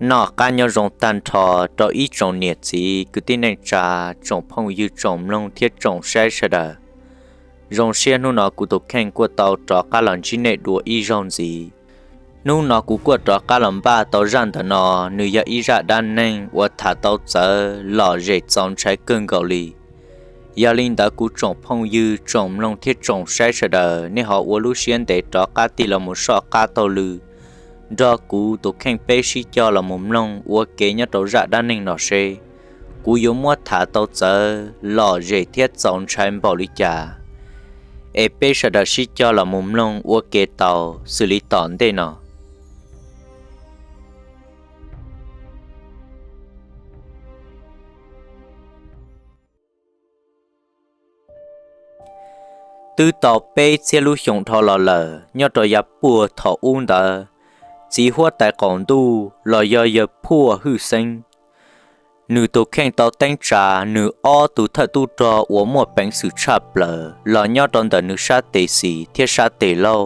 Noj qab nyob zoo tag nrho rau ib tsoom niam txiv kwv tij neej tsa, tsoom phooj ywg tsoom mloog thiab tsoom saib sawv daws. Zoo siab hnub no kuv tus kheej kuj tau rov qab los ntsib nej dua ib zaug ntxiv. Hnub no kuv kuj rov qab los npaj tau zaj ntawm no, nws yog ib zaj dab neeg uas tham tau txawv lom zem txaus ntshai kawg nkaus li. Yog li ntawd kuv tsoom phooj ywg tsoom mloog thiab tsoom saib sawv daws, nej ho ua lub siab ntev rov qab tig los mus soj qab taug lw nrog kuv tus kheej peb sib cog los mus mloog ua ke nyob rau zaj dab neeg no seb kuv yuav muab tham tau txawv lom zem thiab txaus ntshai npaum li cas. Es peb sawv daws sib cog los mus mloog ua ke tau xws li tom ntej no. Twb tau peb txhiab lub xyoo dhau los lawm, nyob rau yav puag thaum ub ntawd, txiv huab tais qaum ntuj los yog yawg Phuaj Hwj Xeeb, nws tus kheej tau teeb tsa nws ob tug thawj tub rog uas muaj peev xwm tshaj plaws los nyob rau ntawm nws sab tes xis thiab sab tes laug.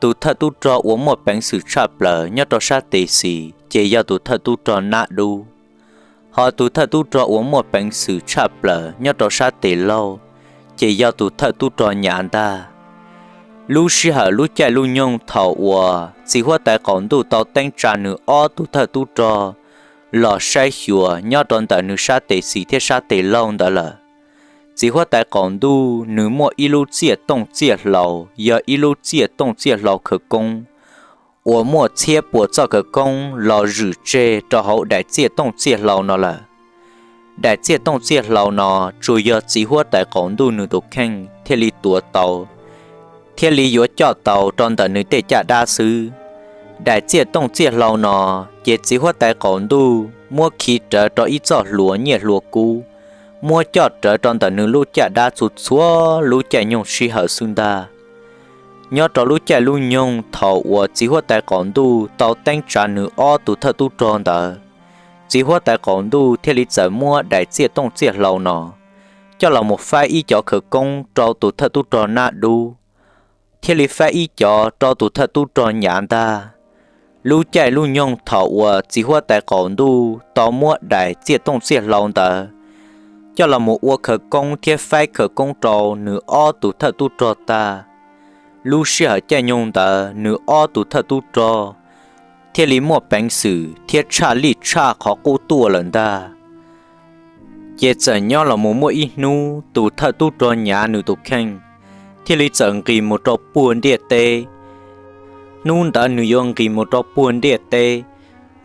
Tus thawj tub rog uas muaj peev xwm tshaj plaws nyob rau sab tes xis ces yog tus thawj tub rog Nab Dub. Ho tus thawj tub rog uas muaj peev xwm tshaj plaws nyob rau sab tes laug ces yog tus thawj tub rog Nyav ntag. Lub sij hawm lub caij lub nyoog thaum uas txiv huab tais qaum ntuj tau teeb tsa nws ob tug thawj tub rog los saib xyuas nyob rau ntawm nws sab tes xis thiab sab tes laug ntawd lawm, txiv huab tais qaum ntuj nws muaj ib lub txiaj tooj txiaj hlau, yog ib lub txiaj tooj txiaj hlau khawv koob uas muaj txhiab puas txoj khawv koob los zwm tseg rau hauv daim txiaj tooj txiaj hlau no lawm. Daim txiaj tooj txiaj hlau no tsuas yog txiv huab tais qaum ntuj nws tus kheej thiaj li tuav tau, thiaj li yuav coj tau rau ntawm nws tej caj dab xwb. Daim txiaj tooj txiaj hlau no ces txiv huab tais qaum ntuj muab khi rawv rau ib txoj hlua nyiaj hlua kub, muab coj rawv rau ntawm nws lub caj dab txhua txhua lub caij nyoog sij hawm xwb ntag. Nyob rau lub caij lub nyoog thaum uas txiv huab tais qaum ntuj tau teeb tsa nws ob tug thawj tub rog ntawd, txiv huab tais qaum ntuj thiaj li txawm muab daim txiaj tooj txiaj hlau no coj los mus faib ib cov khawv koob rau tus thawj tub rog Nab Dub, thiaj li faib ib cov rau tus thawj tub rog Nyav ntag. Lub caij lub nyoog thaum uas txiv huab tais qaum ntuj tau muab daim txiaj tooj txiaj hlau ntawd coj los mus ua khawv koob thiab faib khawv koob rau nws ob tug thawj tub rog tag, lub sij hawm caij nyoog ntawd nws ob tug thawj tub rog thiaj li muaj peev xwm thiab tshaj lij tshaj qhov qub tuaj lawm ntag. Ces txawm nyob los mus muaj ib hnub tus thawj tub rog Nyav nws tus kheej thiaj li txawm nqis mus rau puag ntiaj teb. Hnub ntawd nws yuav nqis mus rau puag ntiaj teb,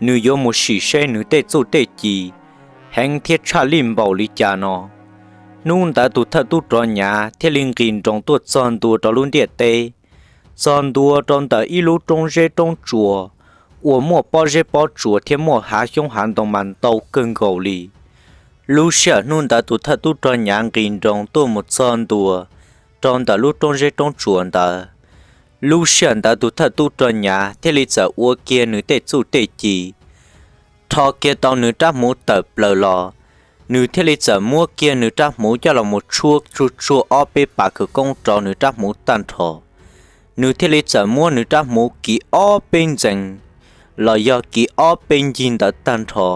nws yuav mus sim seb nws tej txuj tej ci heev thiab tshaj lij npaum li cas no. Hnub ntawd tus thawj tub rog Nyav thiaj li nqis nroos tuaj txog ntua rau lub ntiaj teb, txog ntua rau ntawm ib lub roob zeb roob tsuas uas muaj pob zeb pob tsuas thiab muaj hav xyoob hav ntoo mas ntau kawg nkaus li. Lub sij hawm hnub ntawd tus thawj tub rog Nyav nqis nroos tuaj mus txog ntua rau ntawm lub roob zeb roob tsuas ntawd. Lub sij hawm ntawd tus thawj tub rog Nyav thiaj li txawm ua kiag nws tej txuj tej ci, rho kiag tau nws rab hmuv tawm plaws los, nws thiaj li txawm muab kiag nws rab hmuv coj los mus tshuab tsuag tsuag ob peb pas khawv koob rau nws rab hmuv tag nrho. Nws thiaj li txawm muab nws rab hmuv kiv ob peb ntxees los yog kiv ob peb ncig ntawd tag nrho,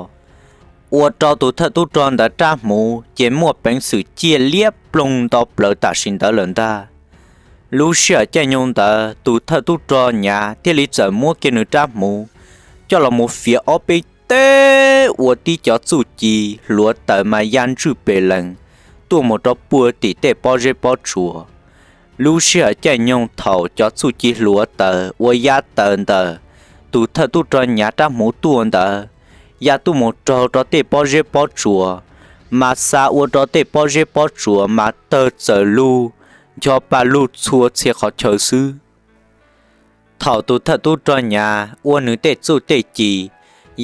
ua rau tus thawj tub rog ntawd rab hmuv ces muaj peev xwm ciaj liab ploog nto plaws tam sim ntawd lawm ntag. Lub sij hawm caij nyoog ntawd tus thawj tub rog Nyav thiaj li txawm muab kiag nws rab hmuv coj los mus fiav ob peb teg ua tib cov txuj ci hluav taws mas ya ntswj pes lees tuaj mus rau puag tim tej pob zeb pob tsuas. Lub sij hawm caij nyoog thaum cov txuj ci hluav taws uas ya taws ntawm tus thawj tub rog Nyav rab hmuv tuaj ntawd ya tuaj mus raug rau tej pob zeb pob tsuas, mas xa ua rau tej pob zeb pob tsuas mas tawg txawm lug, ncho pa lug txhua txhia qhov chaw xwb. Thaum tus thawj tub rog Nyav ua nws tej txuj tej ci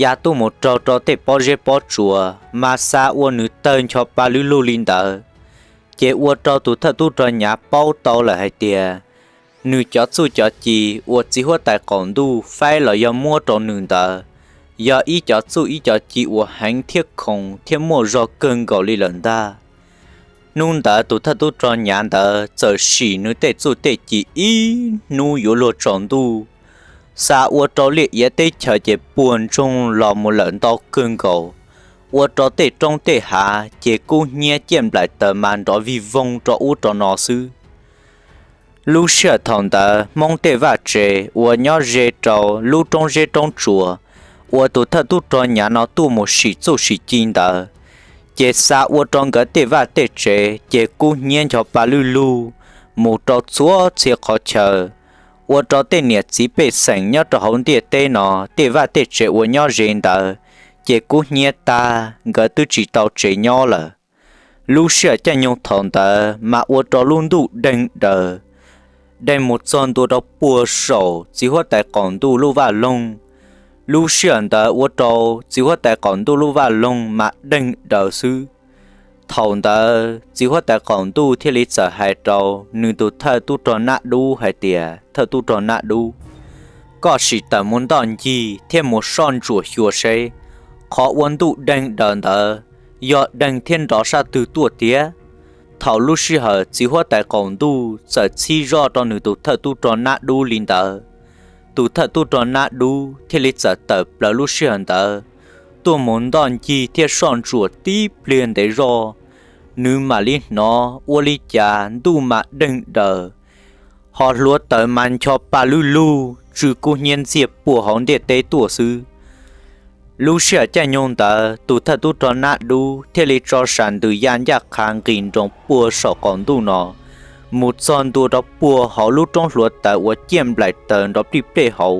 ya tuaj mus raug rau tej pob zeb pob tsuas mas xa ua nws tawg ncho pa lug lug li ntawd, ces ua rau tus thawj tub rog Nyav paub tau lawm hais tias nws cov txuj cov ci uas txiv huab tais qaum ntuj faib los yog muab rau nws ntawd yog ib cov txuj ib cov ci uas heev thiab khoom thiab muaj zog kawg nkaus li lawm ntag. Hnub ntawd tus thawj tub rog Nyav ntawd txawm sim nws tej txuj tej ci ib hnub yuav luag tsaus ntuj, xa ua rau liaj iav teb chaws ces puas ntsoog los mus lawm ntau kawg nkaus, ua rau tej roob tej hav ces kub hnyiab ciaj nplaim taws mas nrov vij voog rau ub rau no xwb. Lub sij hawm thaum ntawd Hmoob tej vaj tsev uas nyob ze rau lub roob zeb roob tsuas uas tus thawj tub rog Nyav no tuaj mus sim txuj sim ci ntawd, ces xa ua rau nkawd tej vaj tej tsev ces kub hnyiab ncho pa lwj lug mus rau txhua txhia qhov chaw, ua rau tej niam txiv pej xeem nyob rau hauv ntiaj teb no tej vaj tej tsev uas nyob ze ntawd ces kub hnyiab tag, nkawd twb tsis tau tsev nyob lawm. Lub sij hawm caij nyoog thaum ntawd mas ua rau lub ntuj deeg daws, deeg mus txog ntua rau puag saum txiv huab tais qaum ntuj lub vaj loog. Lub sij hawm ntawd ua rau txiv huab tais qaum ntuj lub vaj loog mas deeg daws xwb. Thaum ntawd txiv huab tais qaum ntuj thiaj li txawm hais rau nws tus thawj tub rog Nab Dub hais tias, Thawj tub rog Nab Dub, koj sim tawm mus ntoj ncig thiab mus soj ntsuam xyuas seb qhov ua ntuj deeg daws ntawd yog deeg thiab nrov sab twg tuaj tiag. Thaum lub sij hawm txiv huab tais qaum ntuj txawm txhib zoj rau nws tus thawj tub rog Nab Dub li ntawd, tus thawj tub rog Nab Dub thiaj li txawm tawm plaws lub sij hawm ntawd tuaj mus ntoj ncig thiab soj ntsuam tib pliag ntev zoj, nws mam li hnov ua li cas ntuj mas deeg daws, ho hluav taws mas ncho pa lwj lug tsw kub hnyiab ntxiag puag hauv ntiaj teb tuaj xwb. Lub sij hawm caij nyoog ntawd tus thawj tub rog Nab Dub thiaj li tso sam ntws ya ncaj qha nqis nroos puag saum qaum ntuj no mus txog ntua rau puag hauv lub roob hluav taws uas ciaj nplaim taws nrov plij plej hauv.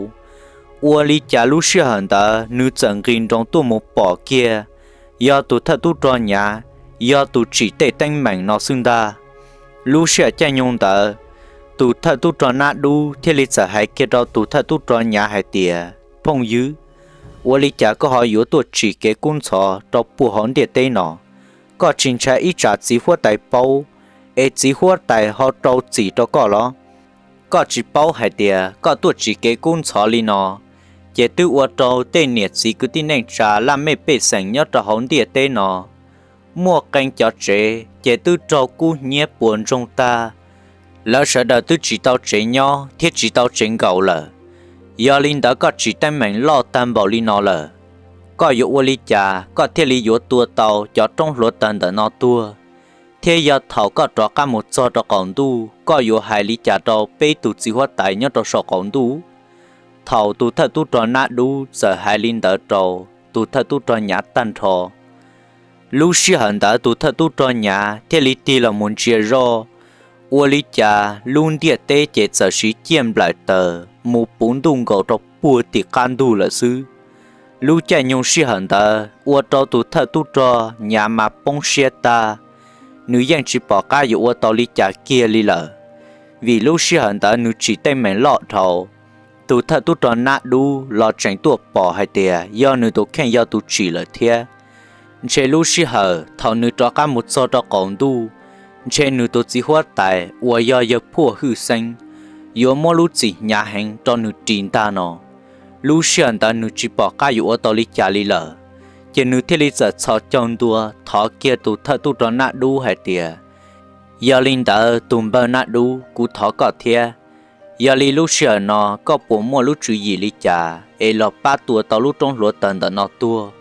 Ua li cas lub sij hawm ntawd nws txawm nqis nroos tuaj mus pom kiag yog tus thawj tub rog Nyav, yog tus tsim tej teeb meem no xwb ntag. Lub sij hawm caij nyoog ntawd tus thawj tub rog Nab Dub thiaj li txawm hais kiag rau tus thawj tub rog Nyav hais tias, Phooj ywg, ua li cas koj ho yuav tuaj tsim kev kub ntxhov rau puag hauv ntiaj teb no? Koj tsis ntshai ib tsam txiv huab tais paub, es txiv huab tais ho rau txim rau koj los? Koj tsis paub hais tias koj tuaj tsim kev kub ntxhov li no, ces twb ua rau tej niam txiv kwv tij neej tsa laj mej pej xeem nyob rau hauv ntiaj teb no muaj qee cov tsev ces twb raug kub hnyiab puas ntsoog tag, lawv sawv daws twb tsis tau tsev nyob thiab tsis tau tsev nkaum lawm. Yog li ntawd koj tsim teeb meem loj tag npaum li no lawm, koj yuav ua li cas koj thiaj li yuav tua tau cov roob hluav taws ntawm no tuag? Thiab yog thaum koj rov qab mus txog rau qaum ntuj, koj yuav hais li cas rau peb tus txiv huab tais nyob rau saum qaum ntuj? Thaum tus thawj tub rog Nab Dub txawm hais li ntawd rau tus thawj tub rog Nyav tag nrho, lub sij hawm ntawd tus thawj tub rog Nyav thiaj li tig los mus ntsia zoj, ua li cas lub ntiaj teb ces txawm siv ciaj nplaim taws mus puv ntuj nkaus rau puag tim qab ntug lawm xwb. Lub caij nyoog sij hawm ntawd ua rau tus thawj tub rog Nyav mas poob siab tag, nws yeej tsis pom qab yuav ua tau li cas kiag li lawm, vim lub sij hawm ntawd nws tsim teeb meem loj dhau. Tus thawj tub rog Nab Dub los tseem tuaj pom hais tias yog nws tus kheej yog tus tsim lawm thiab. Ntshe lub sij hawm thaum nws rov qab mus txog rau qaum ntuj, ntshe nws tus txiv huab tais uas yog yawg Phuaj Hwj Xeeb yuav muab lub txim hnyav heev rau nws ris ntag no. Lub sij hawm ntawd nws tsis pom qab yuav ua tau li cas li lawm, ces nws thiaj li txawm txhos caug ntua thov kiag tus thawj tub rog Nab Dub hais tias, Yog li ntawd tus npawg Nab Dub, kuv thov koj thiab, yog li lub sij hawm no koj puas muaj lub tswv yim li cas es los pab tua tau lub roob hluav taws ntawm no tuag?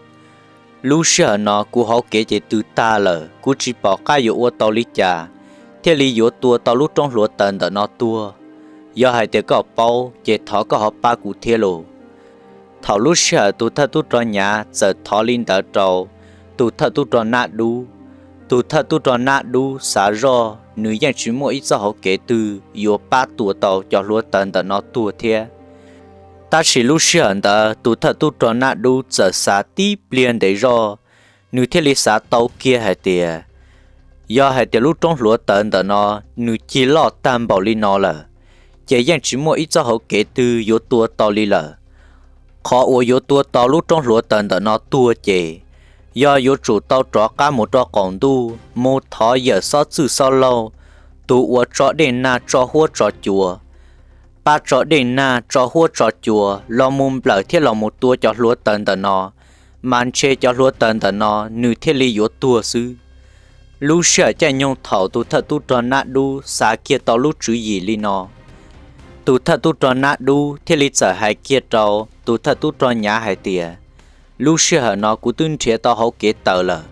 Lub sij hawm no kuv hauv kev ces tws tag lawm, kuv tsis pom qab yuav ua tau li cas thiaj li yuav tua tau lub roob hluav taws ntawm no tuag. Yog hais tias koj paub ces thov koj ho pab kuv thiab lauj. Thaum lub sij hawm tus thawj tub rog Nyav txawm thov li ntawd rau tus thawj tub rog Nab Dub, tus thawj tub rog Nab Dub xav zoj nws yeej tsis muaj ib txoj hauv kev twg yuav pab tua tau cov hluav taws ntawm no tuag thiab. Tab sis lub sij hawm ntawd tus thawj tub rog Nab Dub txawm xav tib pliag ntev zoj, nws thiaj li xav tau kiag hais tias, yog hais tias lub roob hluav taws ntawm no nws cig loj tag npaum li no lawm, ces yeej tsis muaj ib txoj hauv kev twg yuav tua tau li lawm. Qhov uas yuav tua tau lub roob hluav taws ntawm no tuag ces yog yuav tsum tau rov qab mus rau qaum ntuj mus thov yawm Xob Txwj Xob Laug, tus uas tso dej nag tso huab tso cua, pab tso dej nag tso huab tso cua los mus nplawm thiab los mus tua cov hluav taws ntawm no, mas ntshe cov hluav taws ntawm no nws thiaj li yuav tuag xwb. Lub sij hawm caij nyoog thaum tus thawj tub rog Nab Dub xav kiag tau lub tswv yim li no, Tus thawj tub rog Nab Dub thiaj li txawm hais kiag rau tus thawj tub rog Nyav hais tias, lub sij hawm no kuv twb nrhiav tau hauv kev taws lawm,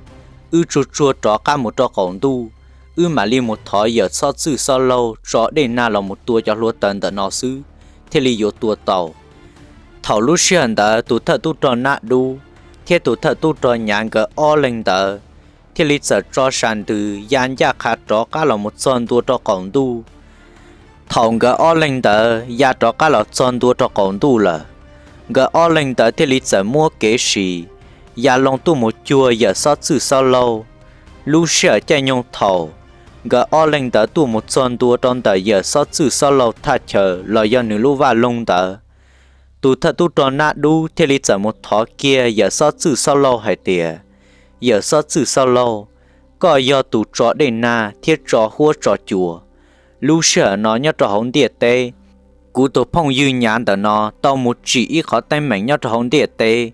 wb tsuag tsuag rov qab mus rau qaum ntuj, wb mam li mus thov yawm Xob Txwj Xob Laug tso dej nag los mus tua cov hluav taws ntawm no xwb thiaj li yuav tua tau. Thaum lub sij hawm ntawd tus thawj tub rog Nab Dub thiab tus thawj tub rog Nyav nkawd ob leeg ntawd thiaj li txawm tso sam ntws ya ncaj qha rov qab los mus txog ntua rau qaum ntuj. Thaum nkawd ob leeg ntawd ya rov qab los txog ntua rau qaum ntuj lawm, nkawd ob leeg ntawd thiaj li txawm muab kev sim ya loo tuaj mus cuag yawm Xob Txwj Xob Laug. Lub sij hawm caij nyoog thaum nkawd ob leeg ntawd tuaj mus txog ntua rau ntawm yawm Xob Txwj Xob Laug thaj chaw los yog nws lub vaj loog ntawd, tus thawj tub rog Nab Dub thiaj li txawm mus thov kiag yawm Xob Txwj Xob Laug hais tias, yawm Xob Txwj Xob Laug, koj yog tus tso dej nag thiab tso huab tso cua. Lub sij hawm no nyob rau hauv ntiaj teb, kuv tus phooj ywg Nyav ntawm no tau mus tsim ib qhov teeb meem nyob rau hauv ntiaj teb.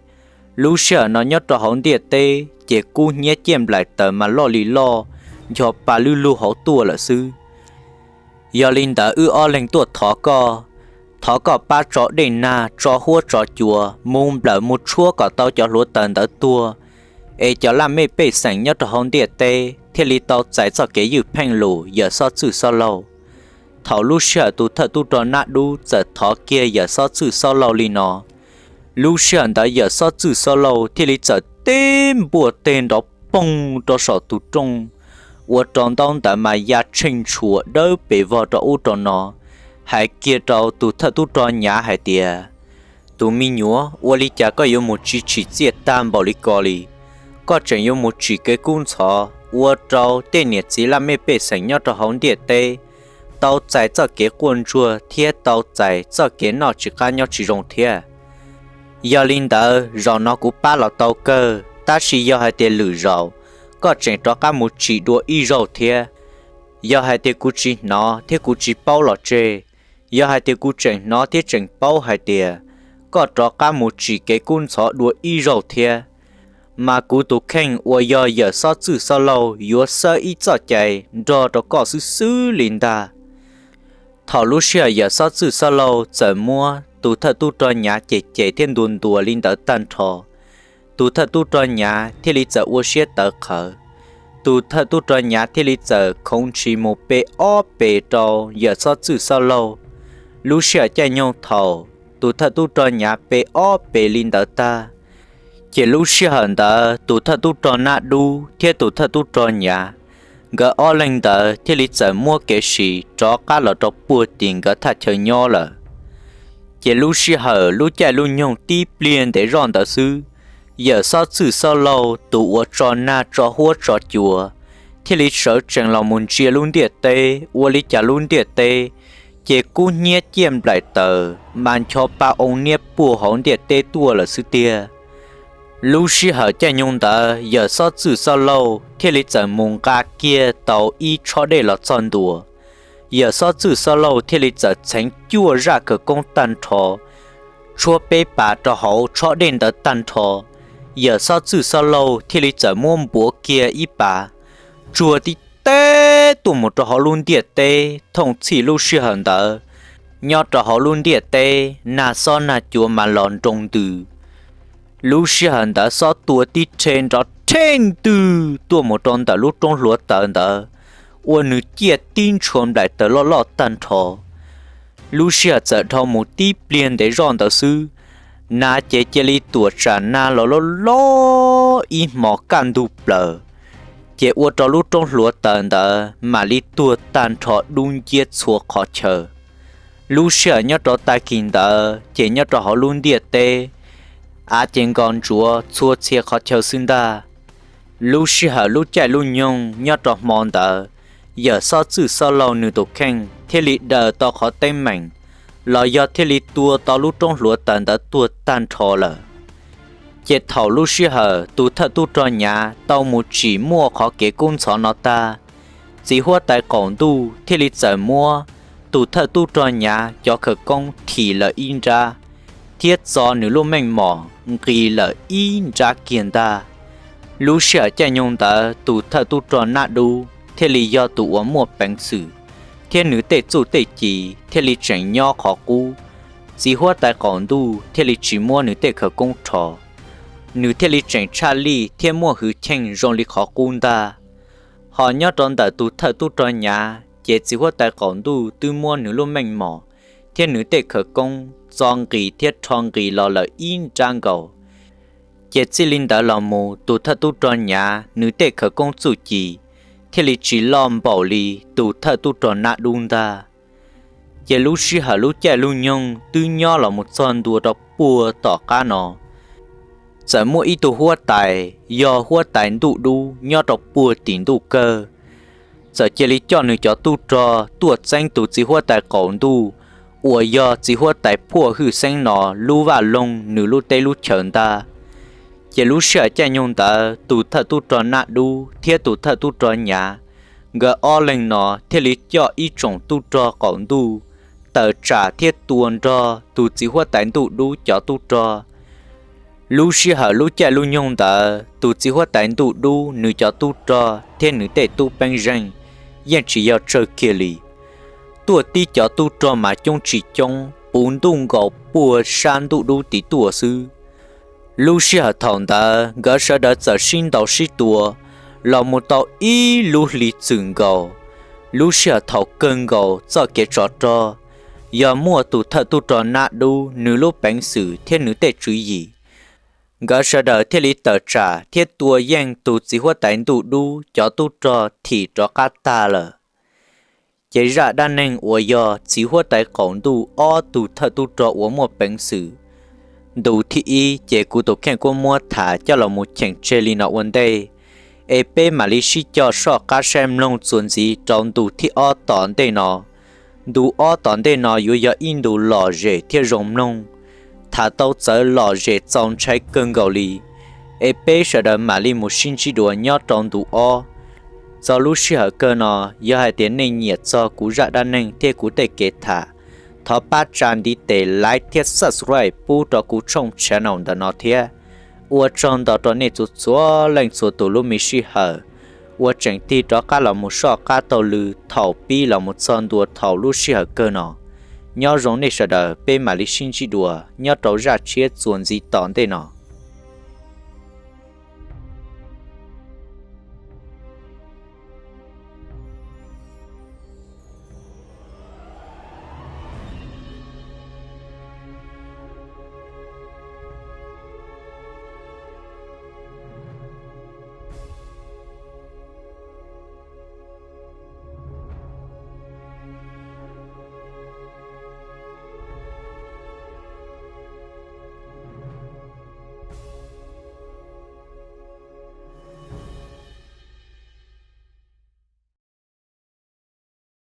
Lub sij hawm no nyob rau hauv ntiaj teb ces kub hnyiab ciaj nplaim taws mas loj li loj, ncho pa lwj lug hauv tuaj lawm xwb. Yog li ntawd wb ob leeg tuaj thov koj, thov koj pab tso dej nag tso huab tso cua mus nplawm mus tshuab kom tau cov hluav taws ntawd tuag, es cov laj mej pej xeem nyob rau hauv ntiaj teb thiaj li tau txais txoj kev ywj pheej lus yawm Xob Txwj Xob Laug. Thaum lub sij hawm tus thawj tub rog Nab Dub txawm thov kiag yawm Xob Txwj Xob Laug li no, lub sij hawm ntawd yawm Xob Txwj Xob Laug thiaj li txawm teb npuaj teg nrov poog rau saum tus rooj, ua rau ntaub ntawd mas ya tsheej tshuam dawb pes vog rau ub rau no, hais kiag rau tus thawj tub rog Nyav hais tias, tus me nyuam, ua li cas koj yuav mus tsis tsim txiaj tag npaum li ko li? Koj tseem yuav mus tsim kev kub ntxhov ua rau tej niam txiv laj mej pej xeem nyob rau hauv ntiaj teb tau txais txoj kev quaj ntsuag thiab tau txais txoj kev noj tsis qab nyob tsis zoo thiab. Yog li ntawd zaum no kuv pab los tau kawg, tab sis yog hais tias lwm zaus koj tseem rov qab mus tsim dua ib zaug thiab, yog hais tias kuv tsis hnov thiab kuv tsis paub los tseg, yog hais tias kuv tseem hnov thiab tseem paub hais tias koj rov qab mus tsim kev kub ntxhov dua ib zaug thiab, mas kuv tus kheej uas yog yawm Xob Txwj Xob Laug yuav xawb ib txoj cai nrog rau koj xwb xwb li ntag. Thaum lub sij hawm yawm Xob Txwj Xob Laug txawm muab tus thawj tub rog Nyav cem cem thiab ntuas ntuas li ntawd tag nrho, tus thawj tub rog Nyav thiaj li txawm ua siab tawv qhawv. Tus thawj tub rog Nyav thiaj li txawm khoov ntshis mus pe ob pes rau yawm Xob Txwj Xob Laug. Lub sij hawm caij nyoog thaum tus thawj tub rog Nyav pe ob pes li ntawd tag, ces lub sij hawm ntawd tus thawj tub rog Nab Dub thiab tus thawj tub rog Nyav, nkawd ob leeg ntawd thiaj li txawm muab kev sim rov qab los rau puag tim nkawd thaj chaw nyob lawm. Ces lub sij hawm lub caij lub nyoog tib pliag ntev zoj ntawd xwb, yawm Xob Txwj Xob Laug tus uas tso nag tso huab tso cua thiaj li sawv tsees los mus ntsia lub ntiaj teb, ua li cas lub ntiaj teb ces kub hnyiab ciaj nplaim taws mas ncho pa oo niab puag hauv ntiaj teb tuaj lawm xwb tiag. Lub sij hawm caij nyoog ntawd yawm Xob Txwj Xob Laug thiaj li txawm mus nqa kiag tau ib tshob dej los txog ntua. Yawm Xob Txwj Xob Laug thiaj li txawm txheev cuaj zaj khawv koob tag nrho, tshuab peb pas rau hauv tshob dej ntawd tag nrho. Yawm Xob Txwj Xob Laug thiaj li txawm muab npuav kiag ib pas, tsuag tib teb tuaj mus rau hauv lub ntiaj teb. Thooj txhij lub sij hawm ntawd, nyob rau hauv lub ntiaj teb nag xob nag cua mas los nroo ntws. Lub sij hawm ntawd xob tua tib rhe nrov rheej ntwg tuaj mus rau ntawm lub roob hluav taws ntawd, ua nws ciaj tib ntshua nplaim taws loj loj tag nrho. Lub sij hawm txawm dhau mus tib pliag ntev zoj ntawd xwb, nag ces cia li tuam tsam nag los loj loj ib hmos kaj ntug plaws, ces ua rau lub roob hluav taws ntawd mam li tuag tag nrho dub nciab txhua qhov chaw. Lub sij hawm nyob rau tag kis ntawd ces nyob rau hauv lub ntiaj teb, av ces nkos ntsuav txhua txhia qhov chaw xwb ntag. Lub sij hawm lub caij lub nyoog nyob rau hmo ntawd, yawm Xob Txwj Xob Laug nws tus kheej thiaj li daws tau qhov teeb meem los yog thiaj li tua tau lub roob hluav taws ntawd tuag tag nrho lawm. Ces thaum lub sij hawm tus thawj tub rog Nyav tau mus tsim muaj qhov kev kub ntxhov no tag, txiv huab tais qaum ntuj thiaj li txawm muab tus thawj tub rog Nyav cov khawv koob thim lawm ib nrab, thiab txo nws lub meej mom nqis lawm ib nrab kiag ntag. Lub sij hawm caij nyoog ntawd tus thawj tub rog Nab Dub thiaj li yog tus uas muaj peev xwm thiab nws tej txuj tej ci thiaj li tseem nyob qhov qub. Txiv huab tais qaum ntuj thiaj li tsis muab nws tej khawv koob rho, nws thiaj li tseem tshaj lij thiab muaj hwj chim zoo li qhov qub ntag. Ho nyob rau ntawm tus thawj tub rog Nyav ces txiv huab tais qaum ntuj twb muab nws lub meej mom thiab nws tej khawv koob txo nqis thiab rho nqis los lawm ib nrab nkaus. Ces txij li ntawd los mus tus thawj tub rog Nyav nws tej khawv koob txuj ci thiaj li tsis loj npaum li tus thawj tub rog Nab Dub ntag. Ces lub sij hawm lub caij lub nyoog twb nyob los mus txog ntua rau puag tom qab no, txawm muaj ib tug huab tais yog huab tais Ntuj Dub nyob rau puag tim ntuj kawg, txawm cia li coj nws cov tub rog tuaj txeeb tus txiv huab tais qaum ntuj uas yog txiv huab tais Phuaj Hwj Xeeb no lub vaj loog nws lub teb lub chaws ntag. Ces lub sij hawm caij nyoog ntawd tus thawj tub rog Nab Dub thiab tus thawj tub rog Nyav, nkawd ob leeg no thiaj li coj ib tsoom tub rog qaum ntuj tawm tsam thiab tua nrog tus txiv huab tais Ntuj Dub cov tub rog. Lub sij hawm lub caij lub nyoog ntawd tus txiv huab tais Ntuj Dub nws cov tub rog thiab nws tej tub peeb zeej yeej tsis yog tsawg kiag li. Tuaj tib cov tub rog mas coob tsis coob puv ntuj nkaus puag sab Ntuj Dub tid tuaj xwb. Lub sij hawm thaum ntawd nkawd sawv daws txawm sib ntaus sib tua los mus tau ib lub hli txwm nkaus. Lub sij hawm thaum kawg nkaus txoj kev tsov rog yog muaj tus thawj tub rog Nab Dub nws lub peev xwm thiab nws tej tswv yim, nkawd sawv daws thiaj li tawm tsam thiab tua yeej tus txiv huab tais Ntuj Dub cov tub rog thim rov qab tag lawm. Ces zaj dab neeg uas yog txiv huab tais qaum ntuj ob tug thawj tub rog uas muaj peev xwm ntu thib ib ces kuv tus kheej kuj muab tham coj los mus cheem tseg li no ua ntej, es peb mam li sib cog soj qab saib mloog txuas ntxiv rau ntu thib ob tom ntej no. Ntu ob tom ntej no yuav yog ib ntu lom zem thiab zoo mloog, tham tau txawv lom zem txaus ntshai kawg nkaus li. Es peb sawv daws mam li mus sib ntsib dua nyob rau ntu ob. Txog lub sij hawm kawg no, yog hais tias nej nyiam txog kuv zaj dab neeg thiab kuv tej kev tham, thov pab tsa ntiv tes like thiab subscribe pub rau kuv tshooj channel ntawm no thiab. Ua tsaug ntau rau nej txhua txhua leej txhua tus lub me sij hawm uas tseem tig rov qab los mus soj qab taug lw thaum pib los mus txog ntua thaum lub sij hawm kawg no. Nyob zoo nej sawv daws, peb mam li sib ntsib dua nyob rau zaj tshiab txuas ntxiv tom ntej no.